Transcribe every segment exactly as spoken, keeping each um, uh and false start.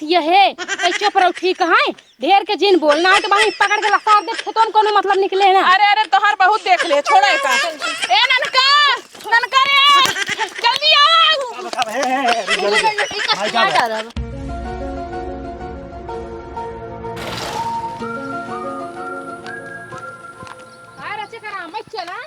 थिया है, ए चुप रहो, ठीक है? ढेर के जिन बोलना है तो वहीं पकड़ के लसार दे, खेतों में कोनो मतलब निकले ना। अरे, अरे, तोहर बहुत देख ले, छोड़ा एका। ए ननका, ननका रे, जल्दी आओ। अब, अब, हे, हे, हे, रुक जा, रुक जा। भाई, क्या बात? अरे, चेक करा, मैं चला।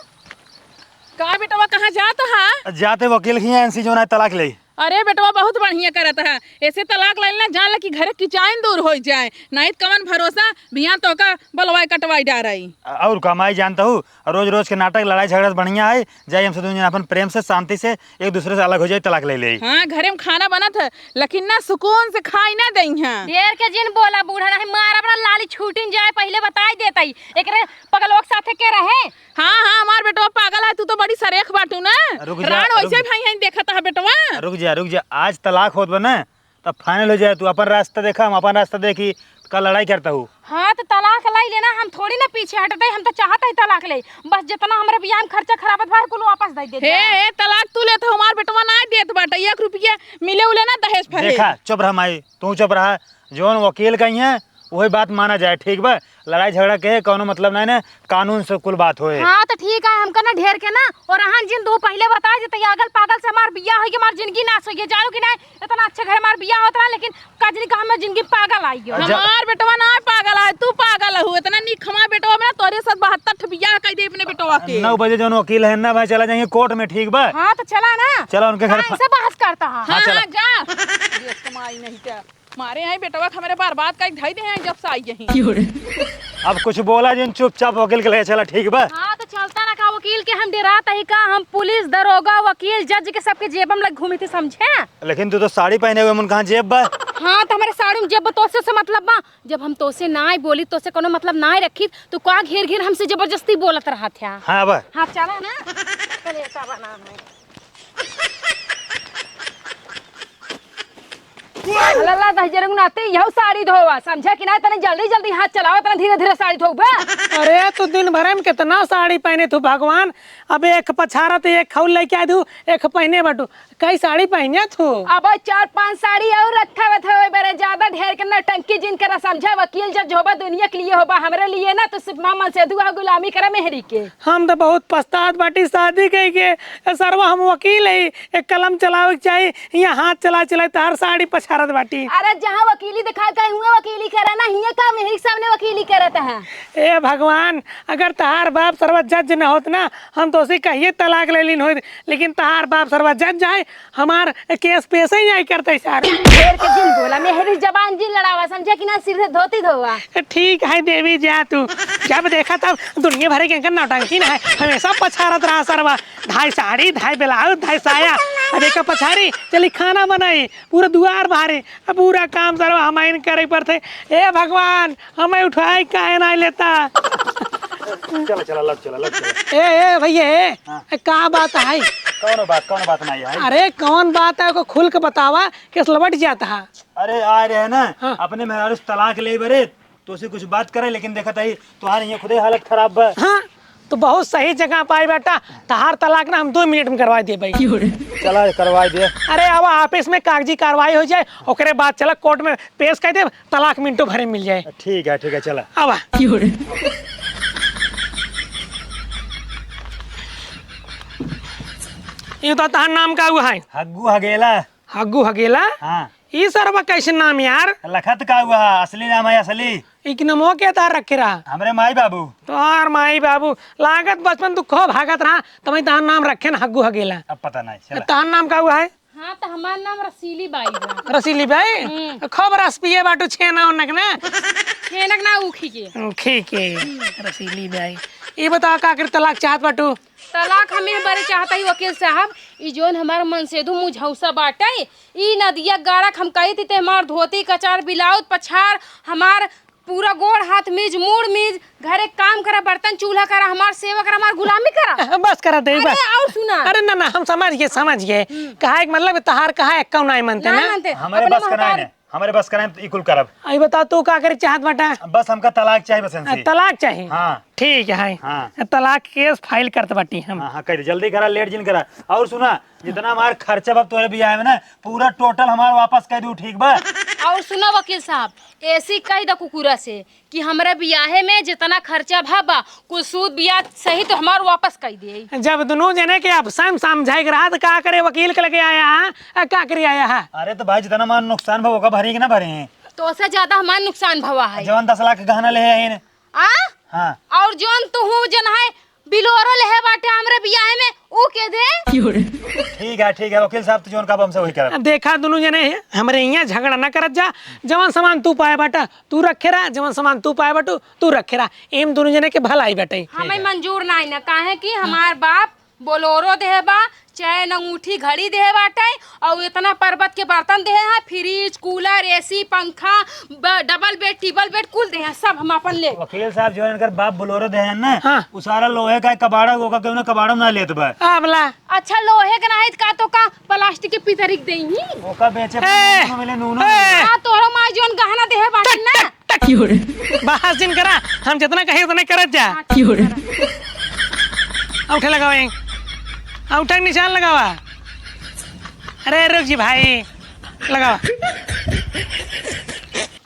का बेटवा, कहाँ जात हा? जाते वकील के हियाँ एनसी जौन है तलाक ले। अरे बेटवा, बहुत बढ़िया करत हा। ऐसे तलाक ले लेना, जान ला कि घरे किचाइन दूर होइ जाए, नाहीं त कवन भरोसा, बिहान तोका बलवाए कटवाई डारई। अउर का माई, जानत हू, रोज रोज के नाटक, लड़ाई झगड़ा से बढ़िया है, जाई हमसे दुनों जन अपन प्रेम से, शांति से, एक दूसरे से अलग होइ जाई, तलाक ले लेई। हाँ, घरे में खाना बनत है, लेकिन ना सुकून से खाई ना देई हाँ। ढेर के जिन बोला बूढ़ा, नाहीं मारब ना लाली छूटिन जाए, पहिले बताई देतई। एकरे पगलोक साथे के रहे? हाँ, हाँ, हमार बेटवा पागल है, तू तो बड़ी सरेख बाटू ना। रुक जा, राण रुक वैसे जा। भाई हैं देखत है बेटवा। रुक जा, रुक जा, आज तलाक होत बा ना, तब फाइनल हो जाए, तू अपन रास्ता देखा, हम अपन रास्ता देखी, का लड़ाई करत हू? हाँ, तो तलाक लाई लेना, हम थोड़ी ना पीछे हटते, हम तो चाहत है तलाक ले, बस जितना हमरे बियाह में खर्चा खराबत बा, कुल वापस दे दे हे, जा। हे, तलाक तू लेत हो, हमार बेटवा ना देत बाटे, एक रुपया मिले उले ना दहेज फहेज। देखा, चुप रहा माई, तू चुप रहा, जौन वकील कही है, वही बात माना जाए, ठीक बा? लड़ाई झगड़ा के कौनो मतलब नहीं ना, कानून से कुल बात होए। हाँ, तो ठीक है, हमका ना ढेर के ना, और अहन जिन दो पहिले बता देते, ये अगल पागल से हमार बियाह होई कि हमार जिंदगी नाश होई, जानू कि नहीं? इतना अच्छे घर हमार बियाह होत रहा, लेकिन कजरी का हमार जिंदगी पागल आई गयो। अच्छा। हमार बेटवा ना पागल है, तू पागल हू। इतना निक हमार बेटवा में तोरे साथ बहत्तर ठे बियाह कर दे अपने बेटवा के। नौ बजे जौन वकील है ना भाई, चला जाएंगे कोर्ट में, ठीक बा? हाँ, तो चला ना। चला उनके घर हाँ, फा- ऐसे बहस करता है। हाँ, हाँ, चला। हाँ, जा। ये कमाई नहीं क्या? मारे हैं बेटवा के हमरे बर्बाद कइ धइ दे हैं जब से आई यहीं। अब कुछ बोला जिन, चुपचाप वकील के लगे चला, ठीक बा? हाँ, तो चलता ना का वकील के, हम डेरात ही का, हम पुलिस, दरोगा, वकील, जज के सबके जेब में लग घूमी थी, समझे? लेकिन तू तो साड़ी पहने हुए, मन कहाँ जेब बा? हाँ, तो हमरे साड़ी में जेब बा, तोसे से मतलब बा? जब हम तोसे नाय बोली, तोसे कोनो मतलब नाय रखी, तो का घेर घेर हमसे जबरदस्ती बोलत रहा था? हाँ बा। हाँ, चला ना। कलेसा बना है। अल्लाह, अल्लाह, दहिजरंग नाते, यहू साड़ी धोवा, समझा कि ना? तने जल्दी, जल्दी हाथ चलावा, तने धीरे, धीरे साड़ी धोबे। अरे, तू दिन भरे में कितना साड़ी पहने तू भगवान? अब एक पछारत, एक खौल लेके आ दू, एक पहने बटू, कई साड़ी पहने तू? अब चार पांच साड़ी और रखा हुआ था, बरे ज्यादा ढेर के नौटंकी जिन करा, समझा? वकील जज होबा, दुनिया के लिए होबा, हमरे लिए ना, तो सिर्फ मामा से दुआ गुलामी करा मेहरी के। हम तो बहुत पछतात बाटी शादी कई के। ए सरवा, हम वकील हई, एक कलम चलावे के चाही, हियाँ हाथ चला चला तहार साड़ी पछारत बाटी। अरे जहाँ वकीली दिखात है, हुआँ वकीली करे ना, हियाँ का मेहरी के सामने वकीली करत है। ए भगवान, अगर तहार बाप सरवा जज न होत ना, हम तो उसे कहिए तलाक ले लीन होत, लेकिन तहार बाप सरवा जज जाए, हमार केस पेश ही नहीं करते सर। ढेर के जिन बोला, मेहरी जबान जिन लड़ावा, समझे कि ना, सिर से धोती धोवा। ठीक है देवी जा तू, जब देखा तब दुनिया भरे के नौटंकी ना है, हमेशा पछारत रहा सरवा, धाई साड़ी, धाई ब्लाउज, धाई साया, अब एक पछारी चली खाना बनाई, पूरा दुआर बहारी, अब पूरा काम सरवा हमाइन करे पड़ते। ए भगवान, हमें उठाई काहे ना लेता? चला, चला, लौट चला, लौट चला। ए, ए, भैया, ए, हाँ। ए, का बात है? कौनो बात, कौनो बात नहीं है। अरे, कौन बात है, को खुल के बतावा, केस लवट जात है। अरे, आए रहे ना, हाँ। अपने मेहरारू से तलाक ले बरे, तो से कुछ बात करे, लेकिन देखत ही, तुम्हारे यहाँ खुदे हालत खराब बा। हाँ, तो बहुत सही जगह पाई बेटा, तहार तलाक ना हम दो मिनट में करवा दे भाई। चला, करवा दे। अरे, अब ऑफिस में कागजी कार्रवाई हो जाए, ओकरे बाद चला कोर्ट में पेश कर दे, तलाक मिनटों भरे मिल जाए। ठीक है, ठीक है, चला। आवा। ये तो तहार नाम का हुआ है? हग्गू हगेला। हग्गू हगेला? हाँ। ई सरवा कैसे नाम यार? लखत का हुआ है, असली नाम है असली। ई कि नमो के तार रखे रहा? हमरे माई बाबू। तोहार माई बाबू। लागत बचपन तू खूब भागत रहा, तभी तहार नाम रखे ना हग्गू हगेला। अब पता नहीं, चला। तहार नाम का हुआ है? हाँ, तो हमार नाम रसीली बाई बा। रसीली बाई? हम्म। खूब रस पिए बाटू छेना ओनक ना? छेनक ना, ऊखी के। ऊखी के। हम्म। रसीली बाई। ई बताओ, का कर तलाक चाहत बाटू? तलाक हम एह बारे चाहत ही वकील साहब, ई जौन हमार मनसेधु मुझौसा बाटे, ई नदिया गाड़क हम कही थी, ते हमार धोती कचार, ब्लाउज पछार, हमार पूरा गोड़ हाथ मीज, मूड़ मीज, घरे काम करा, बर्तन चूल्हा करा, हमार सेवा करा, हमार गुलामी करा। बस करा दे, अरे, बस। और सुना। अरे ना, ना, हम समझ गए, समझ गए। हम्म। कहा एक मतलब तहार कहा एक कौन नहीं मानते ना ना? मानते। हमारे अपने बस का नहीं महतारी है, हमारे बस का नहीं, तो ई कुल करब। आई बता, तू का करे चाहत बाटा? बस हमका तलाक चाही बस आ, इनसे। तलाक चाही? हाँ। ठीक है। हाँ। तलाक केस फाइल करत बाटी हम। हाँ, हाँ, कर दे, जल्दी करा, लेट जिन करा। और सुना, जितना हमार खर्चा बा तोरे बियाह में ना, पूरा टोटल हमार वापस कर दू, ठीक बा? और सुनो वकील साहब, एसी कहि द कुकुरा से कि हमरे बियाहे में जितना खर्चा भा बा, कुल सूद बियाज सहित हमार वापस कइ दे। जब दुनू जने के अब सम समझाए के रहा, त का करे वकील के लगे आया है? आ, का करे आया है? अरे तो भाई, जितना हमार नुकसान भा, ओका भरी कि ना भरी? तो से ज्यादा हमार नुकसान भवा है। जवन दस लाख के गहना ले आइन। आ? हाँ। और जौन तू हूँ जन है बिलोरो लेहे बाटे हमरे बियाहे में, ऊ के दे? ठीक है, ठीक है, वकील साहब, तू जौन कहबा हमसे वही करब। देखा दुनू जने, हमरे इहाँ झगड़ा ना करत जा। जवन सामान तू पाए बाटा, तू रखे रहा, जवन सामान तू पाए बाटू, तू रखे रहा। एम दुनू जने के भलाई बाटे। हमें मंजूर नाई ना, काहे कि हमार बाप बोलोरो देहे बा, चैन, अंगूठी, घड़ी देहे बाटे, और इतना पर्वत के बर्तन देहे हैं, फ्रिज, कूलर, एसी, पंखा, ब-, डबल बेड, ट्रिपल बेड, कुल देहे हैं, सब हम अपन ले। वकील साहब, जो इनकर बाप बोलोरो देहे हैं ना, हाँ। उ सारा लोहे का कबाड़ा, ओका केहू ना कबाड़ा ना लेत बा। आबला। अच्छा, लोहे के नाहीं त का, तो का प्लास्टिक के पितरी के देही? ओका बेचे ए! नूनो मिले, नूनो ए! मिले। हाँ, तोरो माँ जौन गहना देहे बाटे ना, तक। बहस जिन करा, हम जितना कही उतना करत जा। हाँ, ठीक है। औंठा लगावा, यहीं औंठा के निशान लगावा। अरे रुक जी भाई, लगावा।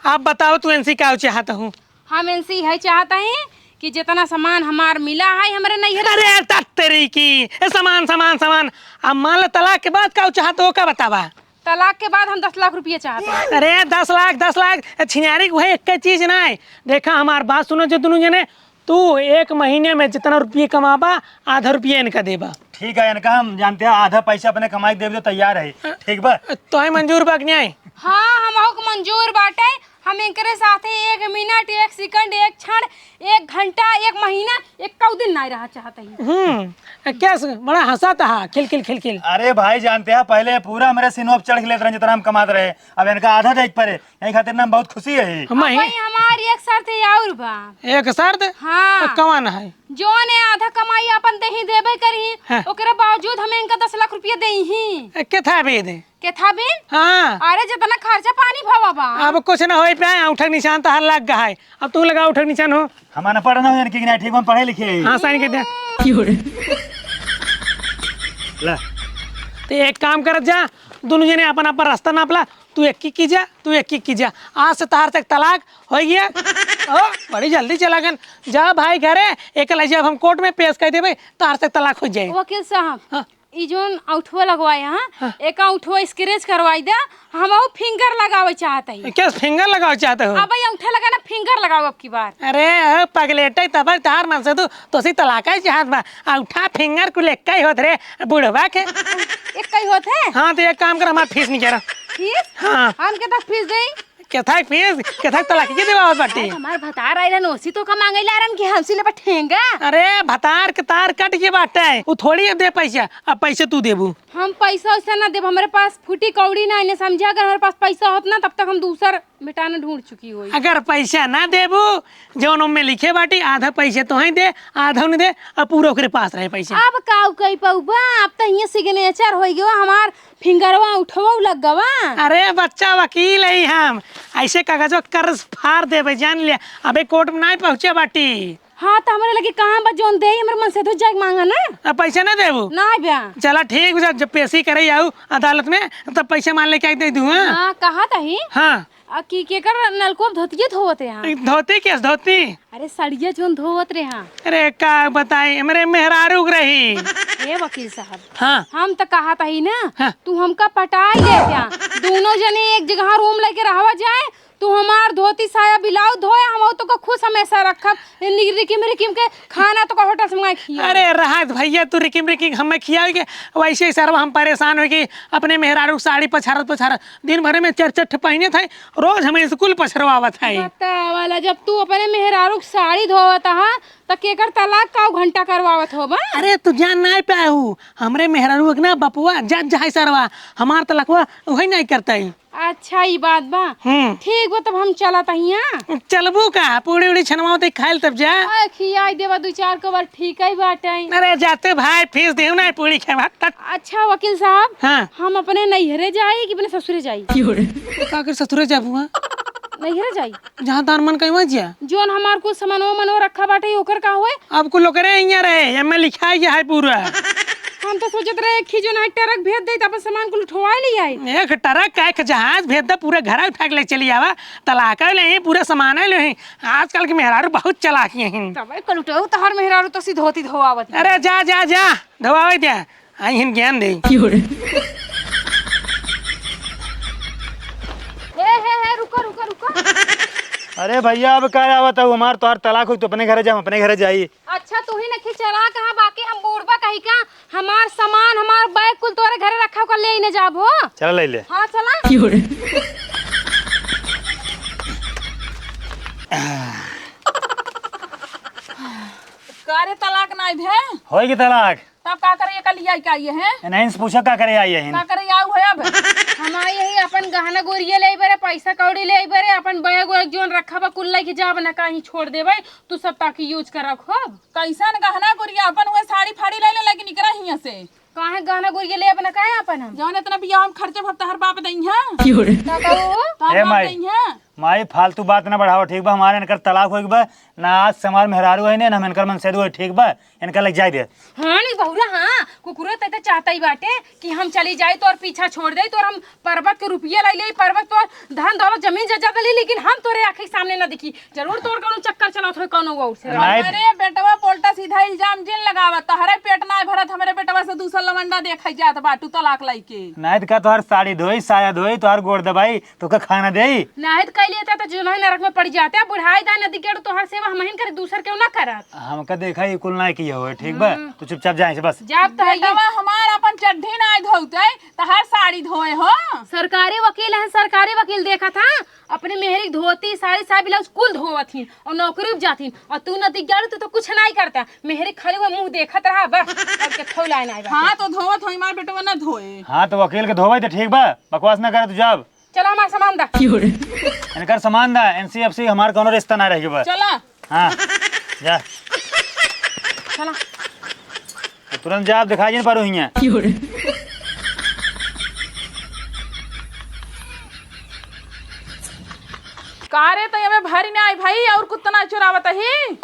आप बताओ, तू इनसे का चाहत हूँ? हम इनसे यही चाहत हई कि जितना सामान हमार मिला है हमरे नैहर। अरे तत्तरी की, ए, सामान, सामान, सामान। अब मान ला तलाक के बाद का चाहत हो, का बतावा? तलाक के बाद हम दस लाख रुपया चाहत हई। अरे दस लाख, दस लाख, ए, छिनारी के वही एक चीज ना है। देखा, हमार बात सुनो जो दुनू जने, तू एक महीने में जितना रुपये कमाबा, आधा रुपये इनका देबा। ठीक है, इनका हम जानते हैं, आधा पैसा अपने कमाई के देबे तो तैयार है। ठीक बा? तोहे मंजूर बा कि नहीं? हाँ, हमहू के मंजूर बाटे। हम इनकरे साथे एक मिनट, एक सेकंड, एक क्षण, एक घंटा, एक महीना, एक कऊ दिन नाई रहा चाहत ही। हम्म, कैसे बड़ा हंसात हा, खिलखिल खिलखिल। अरे भाई, जानते हैं, पहले पूरा हमरे सिनोप चढ़ के लेत रहे, जितना हम कमात रहे, अब इनका आधा देख पड़े, यही खातिर ना हम बहुत खुशी है। हम अब ही भाई, हमार एक शर्त और बा। एक शर्त? हाँ। तो कौन है? जौन ए आधा कमाई अपन देही देबे करही, हाँ। ओकरे बावजूद हमें इनका दस लाख रुपया देही। ए, केथा बेद? केथा बिन? हाँ। अरे, जितना खर्चा पानी भवा बा। अब कुछ ना होई पे, औंठा के निशान तहार लग गा है। अब तू लगा औंठा के निशान हो। हम अनपढ़ ना हो, इनके कि ना ठीक, हम पढ़े लिखे हैं। हाँ, साइन कर दे। ला। तो एक काम करत जा, दुनू जने अपन अपन रास्ता नाप ला। तू एक की, की जा, तू एक की, की जा। आज से तहार से तलाक हो गया। ओ, बड़ी जल्दी चला गन। जा भाई घरे, एक ले जब हम कोर्ट में पेश कर देबे, तहार से तलाक हो जाए। वकील साहब, हाँ। ई जौन औंठवा लगवाए, हाँ, हाँ। एक औंठवा स्क्रैच करवाई दे, हम फिंगर लगावे चाहत हई। क्या फिंगर लगावे चाहत हो? अब ई औंठा लगा ना, फिंगर लगाओ अब की बार। अरे, ओ, पगलेटे तब तार मन से तू, तो सी तलाक ही चाहत बा। औंठा फिंगर कुल एक ही होत रे, बुढ़वा के। एक ही होत है? हाँ, तो एक काम कर, हमार फीस निकाल। फीस? हाँ। हम के तक फीस देई? केथा फीस, केथा तलाक के देवा बाटी। अरे, हमार भतार आइलन, ओसी तो का मांगे ला रन कि हमसी ले बठेंगा। अरे, भतार के तार कट के बाटे, उ थोड़ी अब दे पैसा, अब पैसे तू देबू। हम पैसा वैसा ना देब, हमरे पास फूटी कौड़ी ना, इन्हें समझा, अगर हमरे पास पैसा होत ना, तब तक हम दूसर बेटाना ढूंढ चुकी होई। अगर पैसा ना देबू, जौन ओमे लिखे बाटी, आधा पैसे तोहई दे, आधा उन्हें दे, अब पूरा ओकरे पास रहे पैसा। अब काउ कई पउबा, अब तो हियां सिग्नेचर होई गवा, हमार फिंगरवा उठवो लग गवा। अरे बच्चा वकील है हम, ऐसे कागजवा कर्ज फाड़ देबे, जान लिया। अबे कोर्ट में नाई पहुँचे बाटी। हाँ, तो हमरे लगे कहाँ बा जौन देई, हमरे मन से तो जाके मांगा ना। अब पैसे ना देबू? ना बा। चला ठीक बा, जब पेशी करे आऊ अदालत में, तब पैसे मान लेके आई दे दू, हाँ? हाँ, कहा तही। हाँ। आ, की केकर नलकोप धोतिये धोवत है यहाँ? धोती के धोती? अरे, सड़िया जौन धोवत रहे हाँ। अरे, का बताई, हमरे मेहरारू के रही। ए वकील साहब, हाँ। हम त कहत हई ना, हाँ। तू हमका पटाई लेत्या। दोनों जने एक जगह रूम लेके रहवा जाए, तू हमार धोती साया ब्लाउज धोए, हम तो को खुश हमेशा रखब। नि-, रिकिम रिकिम के खाना तो को होटल से मंगा खिया। अरे रहत भैया, तू रिकिम रिकिम हमें खियावे के, वैसे ही सरवा हम परेशान हो गए अपने मेहरारू के साड़ी पछारत पछारत। दिन भर में चार चार ठे पहिने थे, रोज हमें स्कूल पछरवावत है। बतावला, जब तू अपने मेहरारू के साड़ी धोवत हा, त केकर तलाक का घंटा करवावत होबा? अरे, तू जान नाई पाए हू, हमरे मेहरारू के ना बपुआ जज है सरवा, हमार तलाकवा वही नाई करता है। अच्छा, ई बात बा। हम्म। ठीक बा, तब हम चलत हिया। चलबू का? पूड़ी उड़ी छनवाओ ते खाइल तब जा। आ, खियाई देबा दू चार को बार, ठीक ही बाटे। अरे, जाते भाई, फीस देहू ना, पूड़ी खाए भात तक। अच्छा, वकील साहब, हाँ। हम अपने नैहरे जाई कि अपने ससुरे जाई? का कर ससुरे जाबू, हाँ? नैहरे जाई। जहाँ तार मन कहीं वहाँ जिया। जौन हमार कुछ सामानो मनो रखा बाटे, ओकर का होए? अब कुल ओकरे हियाँ रहे, एमे लिखा गया है पूरा। हम तो सोचत रहे एक ही जो ना ट्रक भेज दे, तो अपन सामान कुल उठवा ले आई। एक ट्रक का एक जहाज भेज दे, पूरा घर उठा के ले चली आवा। तलाक ले ही, पूरा सामान ले ही। आजकल के मेहरारू बहुत चालाक हैं। तब कल उठो, तोहर मेहरारू तो सीधोती धोआवत। अरे जा, जा, जा, धोआवे जा। आई हिन ज्ञान दे। हे, हे, हे, रुको, रुको, रुको। अरे भैया, अब का आवत है? हमार तोहार तलाक होई तो अपने घरे जा, हम अपने घरे जाई। अच्छा, तू ही नखी चला कहा, बाकी हम बूढ़बा कही का? हमार सामान, हमार बैग कुल तोरे घरे रखा, ओकर ले ही न जाब हो। चला ले ले। हाँ, चला। का रे, तलाक नाई भे? होई की तलाक? तब का करे, एका लिया का ये है? नहीं से पूछो का करे आई है? का करे आऊ है अब? हम आई है अपन गहना गोरिया ले बरे, पैसा कौड़ी ले बरे, अपन बैग वैग जोन रखा बा कुल लेके जाब ना, कहीं छोड़ देबे, तू सब ताकि यूज कर रखो। कैसन गहना गोरिया? अपन वह साड़ी फाड़ी ले ले, लेकिन इकरा हियां से। काहे गहना गोरिया ले अपना काहे अपन हम? जौन इतना बियाह हम खर्चे भर तहर बाप दई है। का कहू? तहर ए बाप माई। दई है। माई, फालतू बात ना बढ़ाओ, ठीक बा? हमारे इनकर तलाक होई बा, ना आज से हमार मेहरारू है ने, ना हम इनकर मनसेदू है, ठीक बा? इनका लग जाए दे। हाँ, नहीं बहुरा, हाँ, कुकुरो तै तो चाहता ही बाटे कि हम चली जाए तो और पीछा छोड़ दे, तो और हम पर्वत के रुपये ले ले, पर्वत तो धन दौलत जमीन जायदाद ले, लेकिन हम तोरे आँखी के सामने ना दिखी। जरूर तोर कौनो चक्कर चलत होई कौनो और से। नहीं। अरे बेटवा, पोल्टा सीधा इल्जाम जिन लगावा, तहरे पेट ना भरत, हमरे बेटवा से दूसर लवंडा देखे जात बाटू तलाक लइके। नहीं तो का तोहर साड़ी धोई, साया धोई, तोहर गोड़ दबाई, तोका खाना देई? नाहीं त कइ लेता त जोनही नरक में पड़ि जाते। अब बुढ़ाई दा नदी के तोहर सेवा हमहिन करे, दूसर केहू ना करत। हमका देखा, ई कुल नाहीं किया होए, ठीक बा? हम्म। तू चुपचाप जाए से बस। जाब त है ये। बेटवा हमार अपन चड्ढी नाहीं धोते, तहार साड़ी धोए हो। सरकारी वकील हैं, सरकारी वकील देखत ह, अपने मेहरी के धोती, साड़ी, साया, ब्लाउज कुल धोवत हिन और नौकरी पे जात हिन। और तू नदी के तू तो कुछ नाहीं करता, मेहरी खाली वो मुँह देखत रहा बस, और के थौला नाहीं बा। हाँ, तो धोवत होई, हमार बेटवा ना धोए। हाँ, तो वकील के धोवे तो ठीक बा, बकवास ना करे, तू जाब। चला, हमार सामान दा। इनकर सामान दा, एनसीएफसी हमार कौनो रिश्ता ना रह गया बा। चला। हाँ, जा। चला। तुरंत जाब, दिखाई जिन पारू हियाँ। का रे, तै अबे भरी ना आई भाई, और कुत्ता ना चुरावत ही?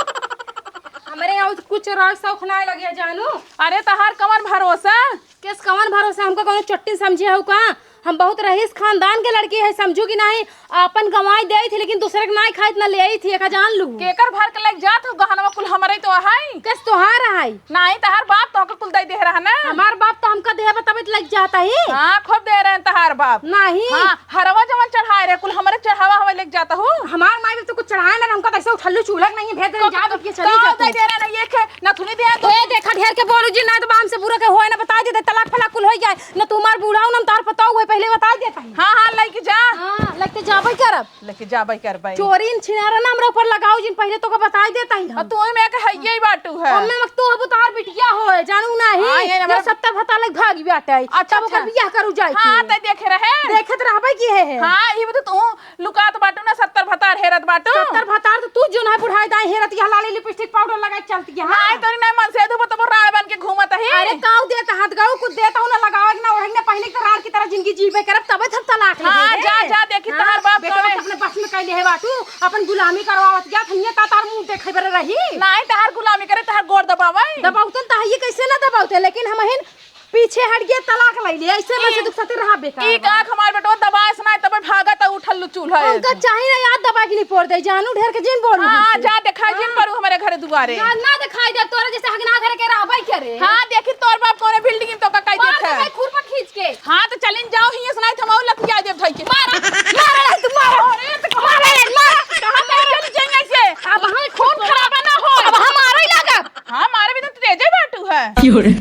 हमरे यहाँ कुछ चुरावे शौक ना लगे जानू। अरे, तहार कवन भरोसा? केस कवन भरोसा? हमका कौनो चट्टी समझे हो का? हम बहुत रईस खानदान के लड़की है, समझू कि नाहीं? आपन गंवाई देई थी, लेकिन दूसरे के नाहीं खाइत ना लेई थी, एका जान लू। केकर भर के लग जात हो गहनवा कुल हमरे तो है। केस तोहार है? नाहीं, तहार बाप तोहके कुल दे दे रहा ना। हमार बाप तो हमका देहे बा तबे तो लग जाता ही। हाँ, खूब दे रहे हैं तहार बाप। नाहीं। हाँ, हरवा जवन चढ़ाए रहे कुल हमरे चढ़ावा हवा लग जाता हूँ। हमार माई बाप तो कुछ चढ़ाए ना, हमका तो ऐसे उठल्लू चूल्हा के नहीं भेज दे, तो जा तो के चली का जा दे तू। दे रहे ना, ये खे नथुनी दे दो। ए, देखा, ढेर के बोलू जी, नाहीं तो बाम से बुरा के होए ना, बताइ देते, तलाक फलाक कुल होइ जाए, ना तुम्हार बूढ़ा हो, ना तार पता हुए, पहिले बताइ देता ही। हाँ, हाँ, लइके जा। हाँ, लइके जाबे करब। लइके जाबे करबे। चोरी इन छिनारा ना हमरा ऊपर लगाओ जिन, पहिले तोका बताइ देता ही हम। तू ही में के हइये ही बाटू है। हमें मक तू अब तार बिटिया होए, जानू नाहीं, हाँ, ये ये नंबर सत्तर भत्ता लग भागी बाटे। अच्छा, तब ओकर अच्छा। बियाह करू जाए हाँ, के। तै देखे रहे। देखत रहबे की है, है। हाँ, ई बता तू लुकात बाटू ना, सत्तर भतार हेरत बाटू। सत्तर भतार तो तू जोन है बुढ़ाई दाई हेरत, यह लाली लिपस्टिक पाउडर लगाए चलती है, हाँ? नाहीं, तोरी नाहीं मन से धूप तो राड़ बन के घूमत ही। अरे काऊ देत हाथ गाऊ कुछ देत हूँ ना, लगावे ना ओढ़े ना पहले तो राड़ की तरह जिंदगी जीवे करब, तबे हम तलाक हाँ, लेबे। जा, जा, देखी हाँ, तहार बाप बेटा तबे। अपने बस में कैले है बाटू, अपन गुलामी करवावत गया, थनिया ता तार मुंह देखे बरे रही। नाहीं, तहार गुलामी करे, तहार गोड़ दबावे। दबाउतन तहार ये कैसे ना दबाउते, लेकिन हम हिन पीछे हट गया, तलाक ले लिया, ऐसे में से ई, दुख सते रहा बेकार ई बा। का हमार बेटवा दबाए से नाहीं, तब भागत है, उठल चूल्हा है। हमका चाही ना याद दबा के नहीं पोर दे, जानू ढेर के जिन बोलू हाँ, हमसे। जा देखा जिन हाँ। परू हमारे घरे दुआरे। ना, ना दिखाई दे, तोरा जैसे हगना घर के रहबे करे। हाँ, देखी तोर बाप कौने बिल्डिंग में तो का कह मार देत है। दे भाई खुरपा खींच के। हाँ, तो चलिन जाओ, हियां से नाहीं तो हम और लतिया देब धई के। मारा, मारा, तू मारा। अरे, तो मारा, मारा। कहाँ पे चल जाएंगे ऐसे? अब हमें खून खराबा ना हो। अब हमारा ही लगा। हाँ, मारे भी तो तेजे बाटू है। क्यों रे?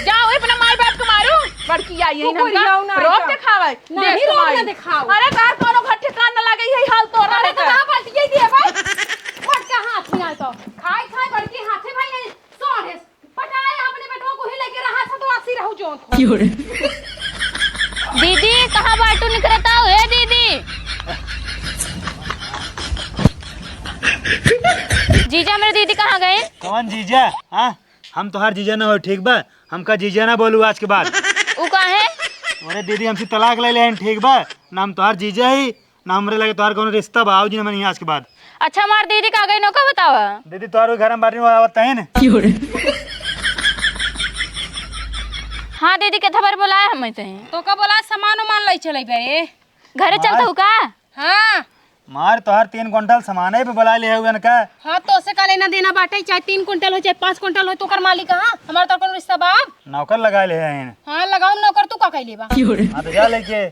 जाओ, अपना माई बाप को मारो। बड़की आई है कुकुर इनका। हियाऊ ना रोब आइता। देखावे। नहीं, देख रोब माई। ना देखाओ। अरे, तार कोनो घर ठिकान न लगे, यही हाल तोरा अरे, है तो का? कहाँ पलटिए दिए भाई? बड़का हाथ में आए तो। खाए, खाए, बड़की हाथे भाई, नहीं, सोढ़े। पटाए अपने बेटवा को ही लेके रहा था तो आसी रहू जोन को। क्यों रे? दीदी, कहाँ बाटू निकरता हो? ए दीदी। जीजा, मेरे दीदी कहाँ गए? कौन जीजा? हाँ? हम तोहार जीजा ना हो, ठीक बा? हमका जीजा ना बोलू आज के बाद। उ काहे? अरे दीदी, हमसे तलाक ले लेहन, ठीक बा? ना हम तोहार जीजा ही, ना हमरे लगे तोहार कौनो रिश्ता बा। आओ जी, हमन यहाँ आज के बाद। अच्छा, हमार दीदी का गई, नौका बतावा। दीदी, तोहार ओई घर में बाटी में आवत है ने? हाँ दीदी, के थबर बोलाए हम ऐसे ही। तो का बोला, सामान उमान लइ चले बे। घरे चलत हूँ का? हाँ। मार तोहार तीन कुंटल सामाने पे बोला ले हुए का? हाँ, तो से का लेना देना बाटे, चाहे तीन कुंटल हो, चाहे पाँच कुंटल हो, तो कर मालिक हाँ, हमार तो कौन रिश्ता बाप? नौकर लगा ले हैं। हाँ, लगाओ नौकर, तू का कह लेबा? हाँ, तो जा लेके।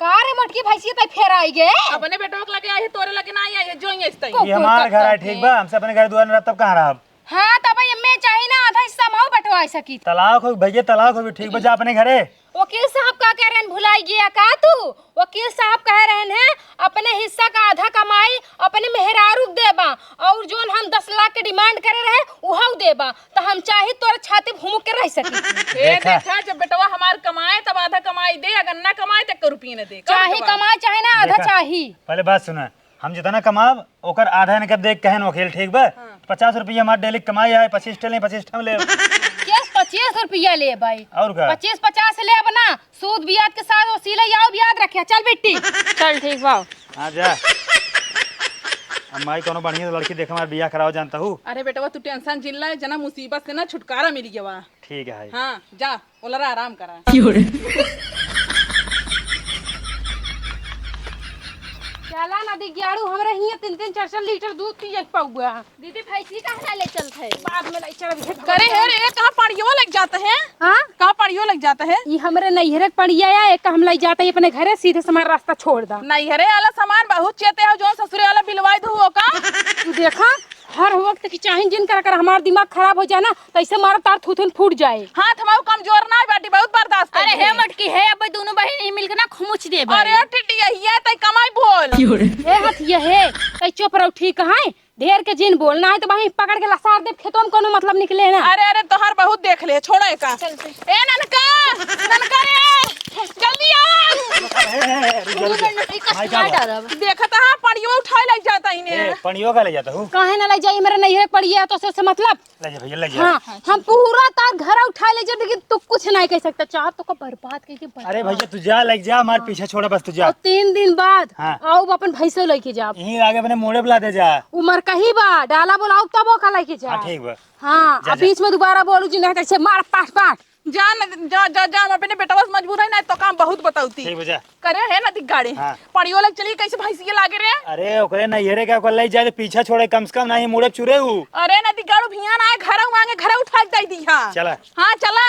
का रे मोटकी भैंसिया तै फेर आई गे? अपने बेटवा के लगे आई, तोरे लगे ना आई, आई, जो ही इस तई। ये हमार घर है, ठीक बा? हमसे अपने घर दुआर में रहब, तब कहाँ रहब? हाँ, तब ये मैं चाही ना, आधा हिस्सा हम बंटवा सकी। तलाक हो भैया, तलाक हो, ठीक बा, जा अपने घरे। वकील साहब का कह रहे हैं, भुलाई गया का तू? वकील साहब कह रहे हैं, अपने हिस्सा का आधा कमाई अपने मेहरारू के देबा, और जोन हम दस लाख के डिमांड करे रहे, उहउ देबा। तो हम चाही तोरे छाती भूमक के रह सकी। ए, देखा। देखा, जब बेटवा हमार कमाए, तब आधा कमाई दे, अगर ना कमाए, तो एक रुपये न दे। कौन चाहे कमाए? कमाए, चाहे ना, आधा देखा। चाही। पहले बात सुना, हम जितना कमाब, ओकर आधा इनके देख कहन वकील, ठीक बा? हाँ। पचास रुपया हमार डेली कमाई आए, पच्चीस ठे ले, पच्चीस ठे ले। के पच्चीस रुपया ले भाई? और का? पच्चीस पचास ले अब ना, सूद ब्याज के साथ वसीले आओ, याद रखे। चल बिट्टी। चल ठीक बा। हाँ जा। अब माई कोनो बढ़िया लड़की देखे, हमार बियाह कराओ, जानता हूँ। अरे बेटवा, तू टेंशन जिन ले, जना मुसीबत से ना छुटकारा मिल गया। ठीक है। हाँ, जा, ओलरा आराम करा। चला ना दिग्याड़ू, हमरे हियाँ तीन तीन चार चार लीटर दूध पिए के पौआ। दीदी, भैंसी कहाँ ले चलत है? बाद में ले चल, अभी करे है रे, कहाँ पड़ियो लग जाता है? हाँ? कहाँ पड़ियो लग जाता है? ई हमरे नैहरे के पड़िया है, एक हम ले जाते हैं अपने घरे, सीधे से हमारा रास्ता छोड़ दा। नैहरे वाला सामान बहुत चेते हो, जो ससुरे वाला बिलवाई दू हो का? तू देखा, हर वक्त की चाही जिन कर कर हमार दिमाग खराब हो जाए ना, तो ऐसे मारा तार थुथुन फूट जाए। हाथ हमार कमजोर ना बाटी, बहुत बर्दाश्त अरे कर हे ले। मटकी है, अब दोनों बहिन ही मिलके ना खुमुच देबे। अरे टिटिया, ये तै कमाई बोल। ए हथ ये है, तै चुप रहो, ठीक है? ढेर के जिन बोल, ना है तो वहीं पकड़ के लसार देब खेतवा में, कोनो मतलब निकले ना। अरे, अरे, तोहार बहुत देख ले, छोड़ो एका। चल, चल। ए ननका, ननका रे, जल्दी आ। ए, ए, ए, रुक जा, रुक जा। माई का बा? देखत हा, पड़ियो उठाए लग जाता इन्हें। ए, पड़ियो का ले जाता हूँ? काहे ना ले जाई, मेरे नैहरे पड़िया है, तो से, से मतलब? ले जा भैया, ले जा। हाँ, हम पूरा तार घर उठा ले जाब, लेकिन तू कुछ नहीं कह सकता। चार तो का बर्बाद करके बर्बाद। अरे भैया, तू जा, लग जा, हमार पीछा छोड़ा, बस तू जा। और तीन दिन बाद हाँ। आओ, अपन भैंसो लेके जाब। यहीं आगे अपने मोड़े बुला दे जा। उमर कहीं बा, डाला बोलाओ, तब ओका लेके जा। हाँ, ठीक बा। हाँ, जा, अब जा। बीच में दोबारा बोलू जी, नहीं तो ऐसे मार पाट पाट। जा न, जा, जा, जा, हम अपने बेटवा से मजबूर है ना, तो काम बहुत बताउती। ठीक बा, जा। करे है ना दिग्गाड़े। हाँ। पड़ियो लग चली, कैसे भैंसिया लागे रे? अरे, ओकरे नैहरे का ओकर लई जाए, तो पीछा छोड़े, कम से कम नहीं मुड़े चुरे उ। अरे ना दिग्गाड़ू भियान आए, घरऊ मांगे, घरऊ उठा के दे दी, हाँ। चला। हाँ, चला।